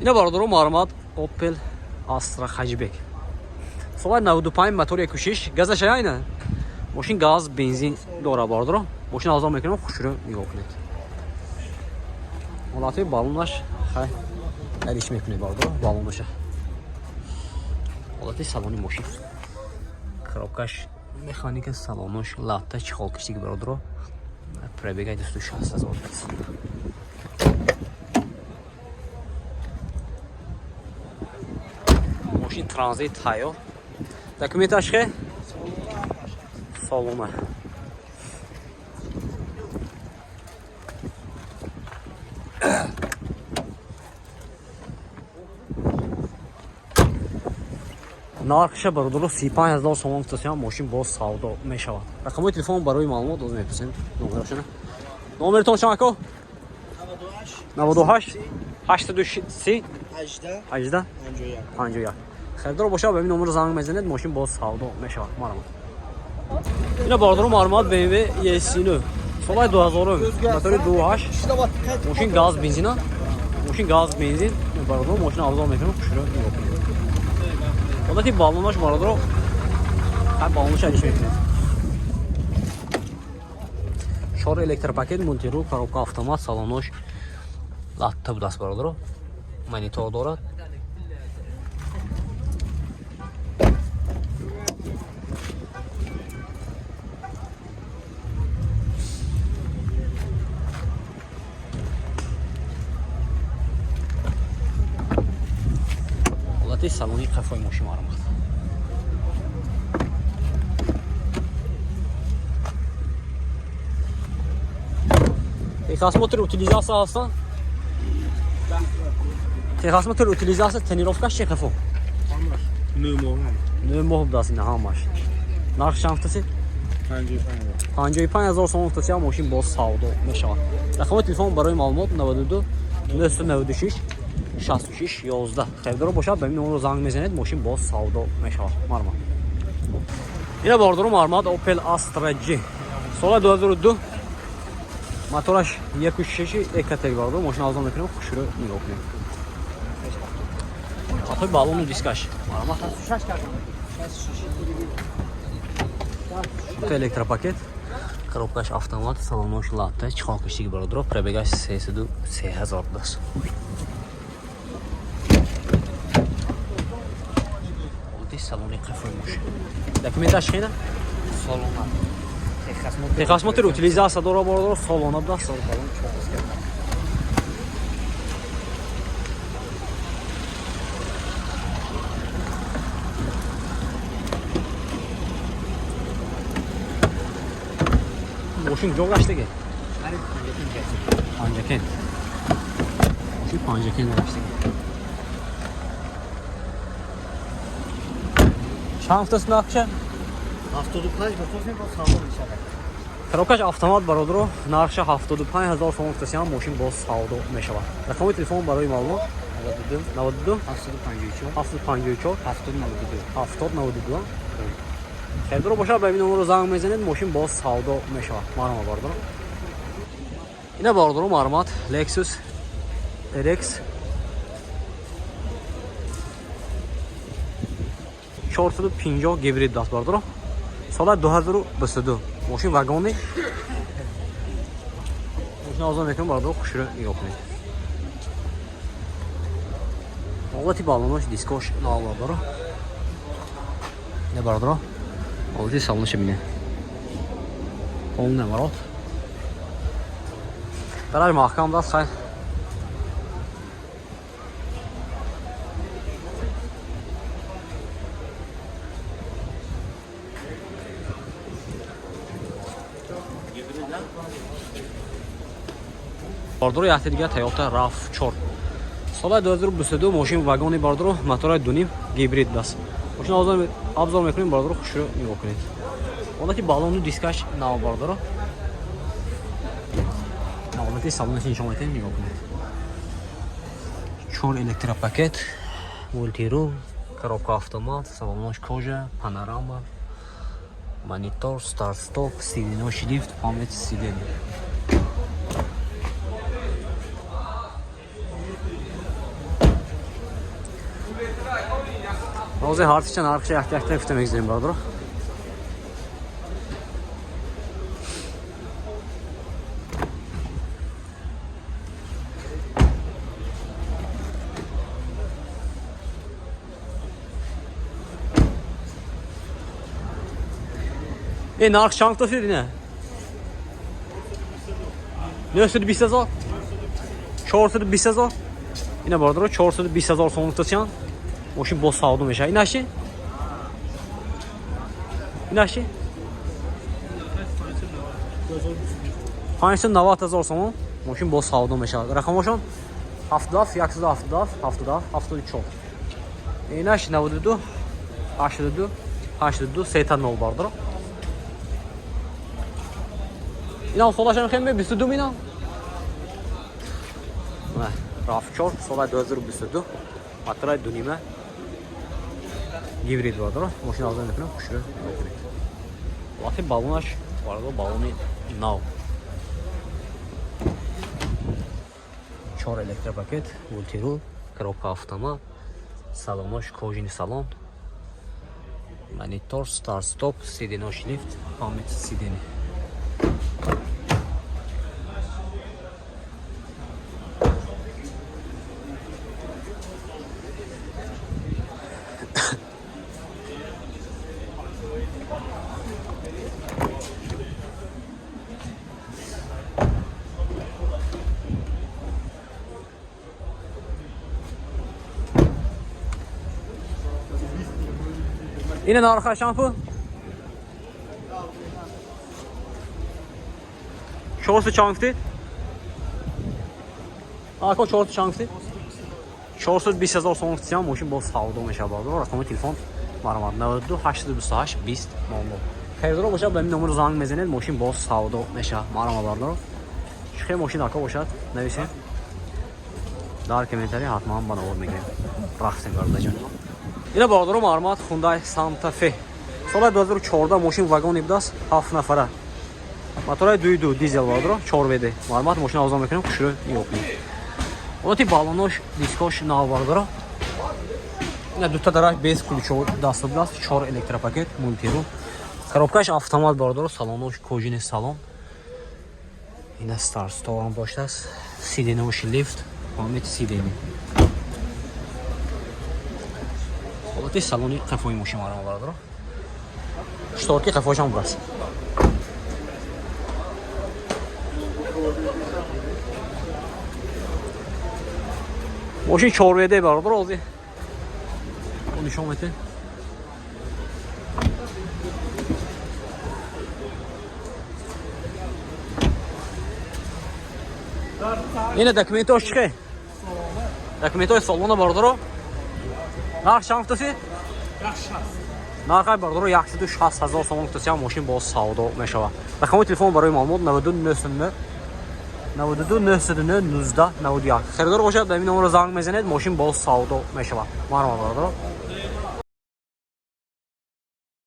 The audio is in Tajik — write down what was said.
Ина, бародаро, марҳамат, Opel Astra Hatchback. Соли 95, мотор 1.6, газаша айна. Мошин газ, бензин дора, бародаро. Мошин обзор мекунем, хушрӯ нигоҳ кунед. Ҳолати баллонаш хай алиш мекунед, бародаро, баллонаша. Ҳолати салони мошин. Коробкаш механика, салонош латта, чехол киштиги, бародаро. Пробега 260 ҳазор. Мошин транзит тайёр. Документаш хе? Солона. Нархша, бародаро, 35 ҳазор сомон гуфтасиям, мошин боз савдо мешавад. Рақамҳои телефон барои маълумот доз мепурсем номерашона. Номератон чанд, ако? 98 830 18 51. Харидор бошад, ба ин номер занг мезанед, мошин боз савдо мешавад. Марҳамат. Ина, бародаро, марҳамат, BMW E39, соли 2000, мотори 2.8, мошин газ бензина, мошин газ бензин, бародаро. Мошин обзор мекунем, хушрӯ нигоҳ кунед. Ҳолати баллонаш, бародаро, ҳар баллонаш алиш мекунед. Чор электропакет, мультируль, коробка автомат, салонош латта будааст, бародаро, монитор дорад. Ҳолати салони қафои мошин, марҳамат. Техосмотр, утилизация ҳастан, техосмотр, утилизация, тонировкаш чи қафо? 9 моҳ будааст ина ҳамаш. Нарх чанд гуфтаси? 55 ҳазор сомон гуфтаси, мошин боз савдо мешавад. Рақами телефон барои маълумот 92 996 66 11. Харидоро бошад, ба ин номерро занг мезанед, мошин боз савдо мешавад. Марҳамат. Ина, бародаро, марҳамат, Opel Astra G, соли 2002, мотораш 1.6 Ecotec, бародаро. Мошин обзор мекунем, хушрӯ нигоҳ кунем. Ҳатои баллону дискаш, марҳамат. Электропакет, коробкаш автомат, салонош латта, чехол киштиги, бародаро. Пробегаш 303 ҳазор будааст. Ҳолати салони қафои мошин. Документаш хена? Солона. Техосмотр, утилизация дора, бародаро, солона будааст. Баллон. Мошин куҷо гаштаги? Панҷакент. Мошин Панҷакент гаштаги. Чанд ҳафтаст нархша? 75 бихостем, боз савдо мешавад. Коробкаш автомат, бародаро. Нархша 75 ҳазор сомон гуфтасиам, мошин боз савдо мешавад. Рақами телефон барои маълумот 92 92 754 754 70 92. 70 92. Харидоро бошад, ба ин номерро занг мезанед, мошин боз савдо мешавад. Марҳамат, бародаро. Ина, бародаро, марҳамат, Lexus RX 450 гибрид даст, бародаро, соли 2022, мошин вагони. Мошин обзор мекунем, бародаро, хушрӯ нигоҳ кунед. Ҳолати баллонош, дискош нав, бародаро. Не, бародаро, ҳолати салонаша бинед, полный оборот, дараш маҳкам даст, хай. Бародаро, якте дигар Toyota RAV4, соли 2022, мошин вагони, бародаро, мотораи 2.5 гибрид даст. Мошин обзор мекунем, бародаро, хушрӯ нигоҳ кунед. Ҳолати баллону дискаш нав, бародаро. Ҳолати салонаш нишон метаҳем, нигоҳ кунед. Чор электропакет, мультируль, коробка автомат, салонош кожа, панорама, монитор, старт стоп, сиденош лифт, память сидения. Ҳозир ҳарфича нархша якта якта гуфта мегузарем бародаро. Э, нарх чанд гуфтасид ина? 920 ҳазор? 420 ҳазор? Ина бародаро 420 ҳазор сомон гуфтасиян. Мошин боз савдо мешавад. Инаш чи? Инаш чи? 590 ҳазор сомон мошин боз савдо мешавад. Рақамошон 77 177 77 74. Инаш 92 82 82 3 0 бародаро. Инам солашам хем 22 минам. RAV4 соли 2022 мотораи дунима гибрид бародаро. Мошин азон мекунам, хушрӯ нигоҳ кунед. Вақти баллонаш бародаро баллони нав. Чор электропакет, мультирул, коробка автомат, салонош кожаный салон, монитор, старт стоп, сиденош лифт, память сидений. Ина нарха шампу? 400 чанд гуфтед? Ако 400 чанд гуфтед? 420 ҳазор сомон гуфтисиям, мошин боз савдо мешавад бародаро. Рақами телефон марҳамат 92 828 20 00. Харидоро бошад, ба ин номер занг мезанед, мошин боз савдо мешавад. Марҳамат бародаро. Чӣ хел мошин ако бошад, нависед. Дар комментария ҳатман ба навор мегирем. Рафтем бародарҷон. Ина бародаро марҳамат Hyundai Santa Fe. Соли 2014 мошин вагони будааст, 7 нафара. Мотораи 2.2 дизел бародаро, 4 ВД. Марҳамат мошин авзон мекунем, хушрӯ нигоҳ кунед. Одати баллонош, дискош нав бародаро. Ина дута дараш без ключо даст будааст, 4 электропакет, мультирул. Коробкаш автомат бародаро, салонош кожаный салон. Ина старт стоп доштааст. Сиденош лифт, память сидений. Ҳолати салони қафои мошин марҳамат бародаро. Шторки қафояшам будааст. Мошин 4 ВД бародаро, ҳозир нишон метем. Ина документош чӣ хел? Документои салона бародаро. Нарх чанд гуфтасӣ? Нархай бародаро 160 ҳазор сомон гуфтасиам, мошин боз савдо мешавад. Рақами телефон барои маълумот 92 909 92 909 19 91. Харидор бошад, ба ин номерро занг мезанед, мошин боз савдо мешавад. Марҳамат бародаро.